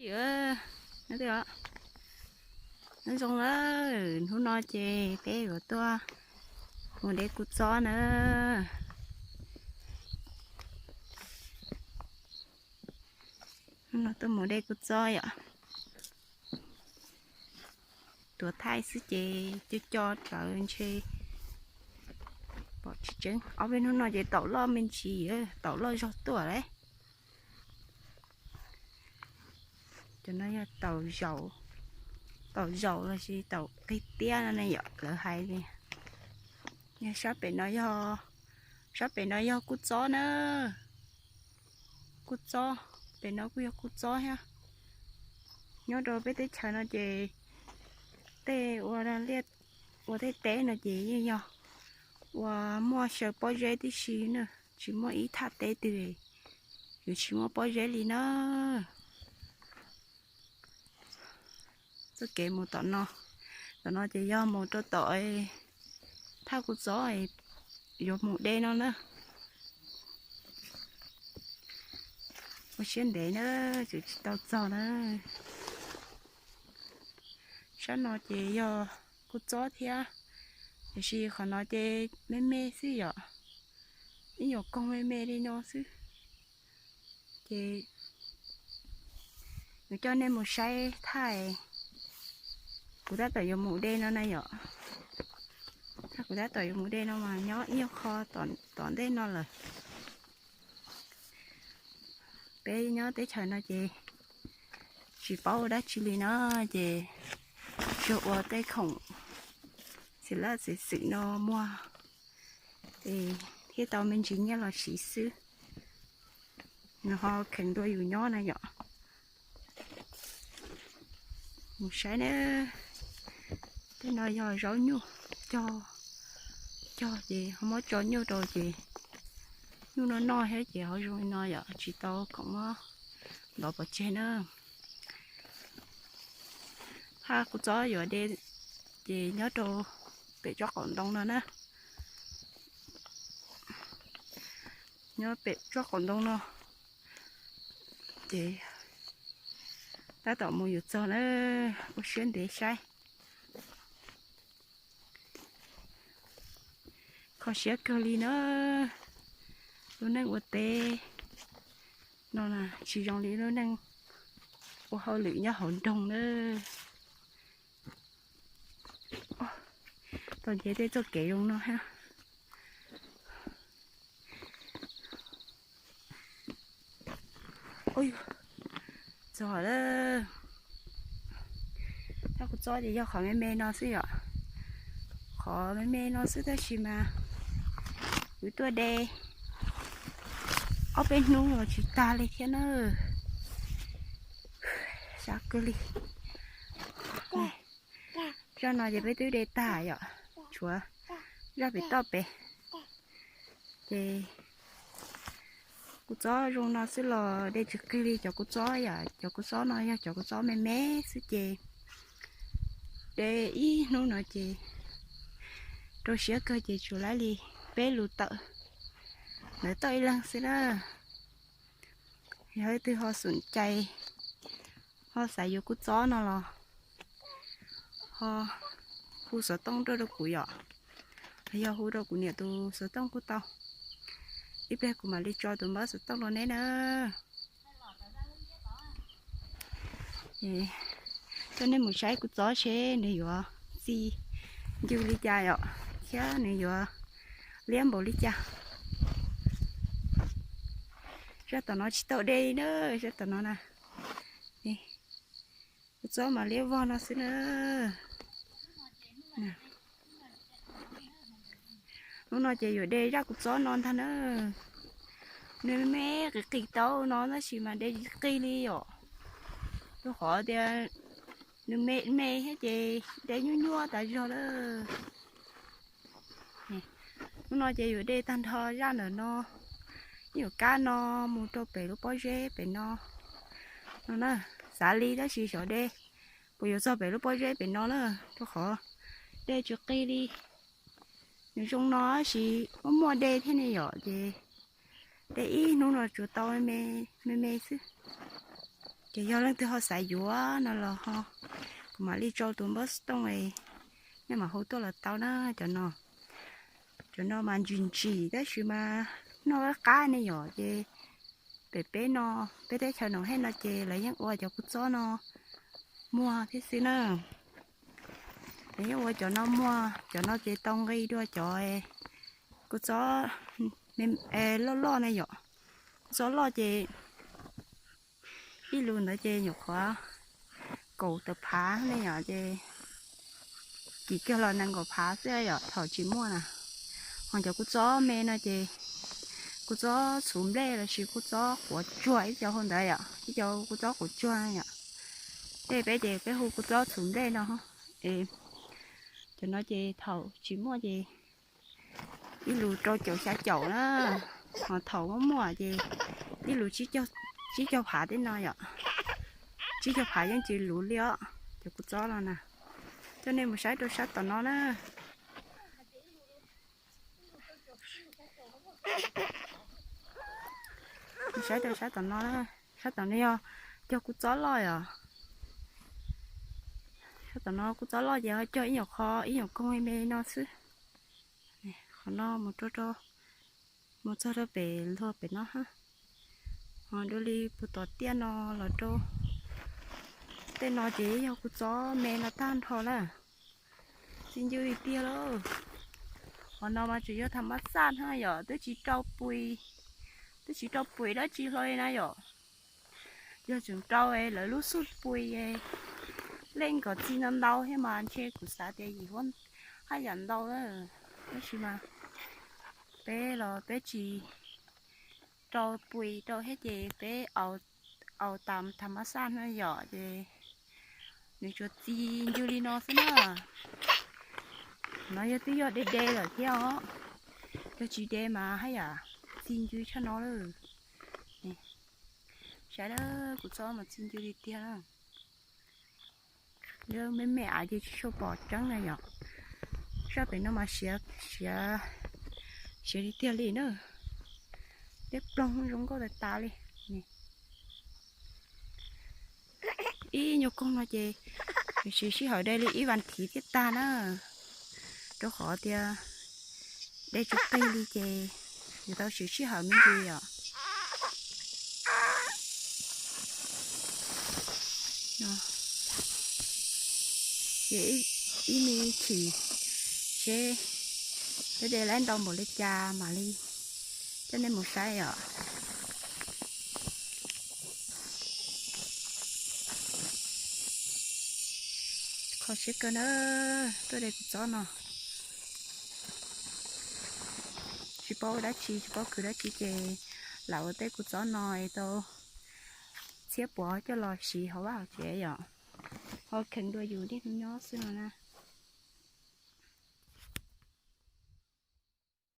Nyob zoo lawm, hnub no ces peb yuav tuaj mus de kua txob na. Hnub no tuaj mus de kua txob yom. Tuav thaij xwb ces co co rawv ntshe pom tsis tseeb. Ob peb hnub no ces taum loj me ntsis, taum loj zog tuaj lawm. Cov no yog taum zaum, taum zaum los sis taum qig tiab no ne yom, lawv hais li. Yog sab pem no yog, sab pem no yog kua txob na. Kua txob, pem no kuj yog kua txob thiab. Nyob rau peb teb chaws no ces tej ua liaj ua tej teb no ces yeej yog ua muaj xyaw pob zeb tib si na, tsis muaj ib thaj teb twg yuav tsis muaj pob zeb li na. Txoj kev mus tom no, tom no ces yog mus rau tom thaj kua txob yuav mus de no na. Ua siab ntev na, tseem tsis tau txog na. Sab no ces yog kua txob thiab, tiam sis qhov no ces me me xwb yom, ib nyuag koog me me li no xwb. Ces yuav coj nej mus saib thaj kuv tab tom yuav mus de no na yom. Thaj kuv tab tom yuav mus de no mas nyob ib qho tom ntej no lawm. Peb nyob teb chaws no ces tsis paub ua dab tsi li no ces tsuas ua tej khoom xim laj xim xwm no muag es thiaj tau me ntsis nyiaj los siv xwb. Nws ho kheev dua yus nyob na yom. Mus saib na, tej no yog zaub nyuj, cog, cog ces ho muab tso nyuj rau ces nyuj noj noj thiab ces ho zoo li no yom, tsis tau khoom muab ntov pov tseg na. Thaj kua txob yuav de ces nyob rau pem tsob qaum ntoo no na. Nyob pem tsob qaum ntoo no ces tab tom mus yuav txog na, ua siab ntev saib. Kho siab kawg li na, lub neej ua teb no tsis zoo li lub neej ua hauj lwm nyob hauv nroog na. Tau nce tej txoj kev zoo no thiab. Txog lawm. Thaj kua txob ces yog qhov me me no xwb yom. Qhov me me no xwb tab sis mas kuv tuaj de ob peb hnub los tsis tag li thiab na. Sab kawg li. Zaj no ces peb twb de tag yom, tshuav zaj pem toj pem. Ces kua txob zoo no xwb los de tsis qig li cov kua txob yom. Cov kua txob no yog cov kua txob me me xwb ces de ib hnub no ces rau siab kawg ces tsuas laib li peb lus tawm, lawv toj ib leeg xwb na. Yog leej twg ho xom cai ho xav yuav kua txob no los ho hu xov tooj tuaj rau kuv yom, los yog hu rau kuv niam tus xov tooj kuj tau. Ib pliag kuv mam li tso tus npawb xov tooj rau neb na. Coj nej mus saib kua txob seb nws yuav txi ncw li cas yom, thiab nws yuav liab npaum li cas. Zaj tom no tsis tau de li na, zaj tom no na. Kua txob mas liab vog no xwb na. Hnub no ces yuav de zaj kua txob no ntag na. Nws me qis qis tau no tab sis mas de tsis qig li yom. Rau qhov tias nws me me thiab ces de nyuaj nyuaj tas zog lawm. Hnub no ces yuav de tag nrho zaj ntawm no, ib yam kab no mus rau pem lub pob zeb pem no. No na, xav li tab sis xyov de puas yuav txog pem lub pob zeb pem no na, rau qhov de tsis qig li. Nws zoo no tab sis muaj muaj de thiab ne yom, ces de ib hnub no tsuas tau me me xwb. Ces yog leej twg ho xav yuav no los ho, kuv mam li tso tus npawb xov tooj, nej mam hu tuaj los tau na. Cov no, cov no mas ntsim ntsim tab sis mas noj qab qab ne yom. Ces pem peb no, peb teb chaws Noom Hej no ces lawv yeej ua cov kua txob no muag thiab xwb na. Lawv yeej ua cov no muag, cov no ces tau nqi dua cov kua txob loj loj na yom. Kua txob loj ces ib lus ntawd ces nyuam qhuav kaum tawm phav ne yom, ces kim kiag los nees nkaum phav xwb yom thaum tsis muaj na. Ho cov kua txob me no ces kua txob txhuv nplej lossis kua txob quav tsuag ib co hu ntawd yom, ib co kua txob quav tsuag yom. Tej peb ces peb hu kua txob txhuv nplej no. Es cov no ces thaum tsis muaj ces ib lus rau caum xya caum na, ho thaum muaj muaj ces ib lus tsib caug phav tej no yom. Tsib caug phav yeej tsis luv li os cov kua txob no na. Coj nej mus saib rau sab tom no na. Saib rau sab tom no, sab tom no yog cog kua txob loj yom. Sab tom no kua txob loj ces ho cog ib nyuam qho ib nyuam koog me no xwb. Qhov no mus rau, mus txog rau pem luag pem no hab. Ho dua li puag tom tiaj no los rau tej no ces yog kua txob me no tag nrho lawm. Txi ncw li tiag lauj. Qhov no mas tseem yog tham mab xaj hab yom, twb tsis rau pui, twb tsis rau pui dab tsi hlo li na yom. Yog tseem rau lawv lub xuj pui, lej kom txi ntau ntau thiab mas ntshe kuv xav tias yim huab haj yam ntau lawm. Tab sis mas peb los peb tsis rau pui rau thiab ces peb au tam tham mab xaj no yom, ces nws tsuas txi ncw li no xwb na. No yog twb yog de de lawm thiab os, yog tsis de mas haj yam txi ncw tshaj no lawm. Saib lawm, kuv txob mas txi ncw li tiag na. Lub me me av ces tsis tshua pom tseeb na yom. Sab pem no mas siav, siav li tiag li na. Dej ploog zoo nkauj tas tas li. Ib nyuag koog no ces yuav siv sij hawm de li ib vas thiv thiaj tag na, rau qhov tias de tsis qig li ces yuav tau siv sij hawm me ntsis os. Ces ib me chim seb peb de lawm ntau npaum li cas mam li coj nej mus saib os. Kho siab kawg na, tuaj de kuv txob no. Tsis paub ua dab tsi, tsis paub khwv dab tsi ces lam ua tej kuv txob no es tau txhiab puav coj los siv hauv vaj hauv tsev yom. Ho kheev dua yus niaj hnub nyob xwb no na.